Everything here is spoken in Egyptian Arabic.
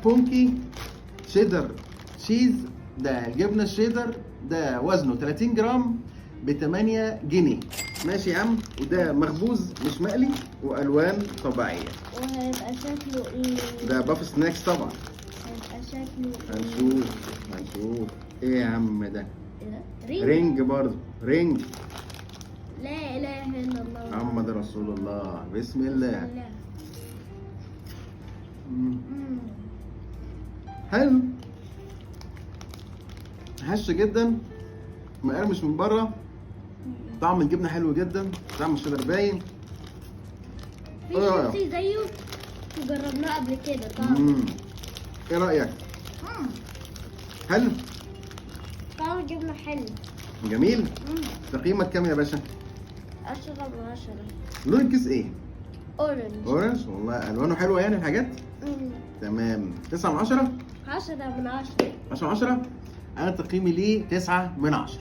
Spunky cheddar cheese، ده الجبنة الشيدر، ده وزنه 30 جرام ب 8 جنيه. ماشي يا عم. وده مخبوز مش مقلي، والوان طبيعية. وهيبقى شكله ايه؟ ده Puff Snacks طبعا. هيبقى شكله ايه؟ هنشوف هنشوف. ايه يا عم ده؟ إيه ده؟ ring. ring برضه، ring. لا اله الا الله. محمد رسول الله. بسم الله. الله. مم. مم. حلو، هش جدا، مقرمش من بره، طعم الجبنة حلو جدا، طعم الشيدر باين. في إيه رأيك؟ شيبسي زيه جربناه قبل كده طعم. ايه رايك؟ مم. حلو. طعم الجبنة حلو. جميل. مم. تقييمك كام يا باشا؟ 10 من 10. لون الكيس ايه؟ orange. orange. والله الوانه حلوة يعني الحاجات. تمام. 9 من 10. 10 من 10. 10 من 10. انا تقييمي ليه 9 من 10.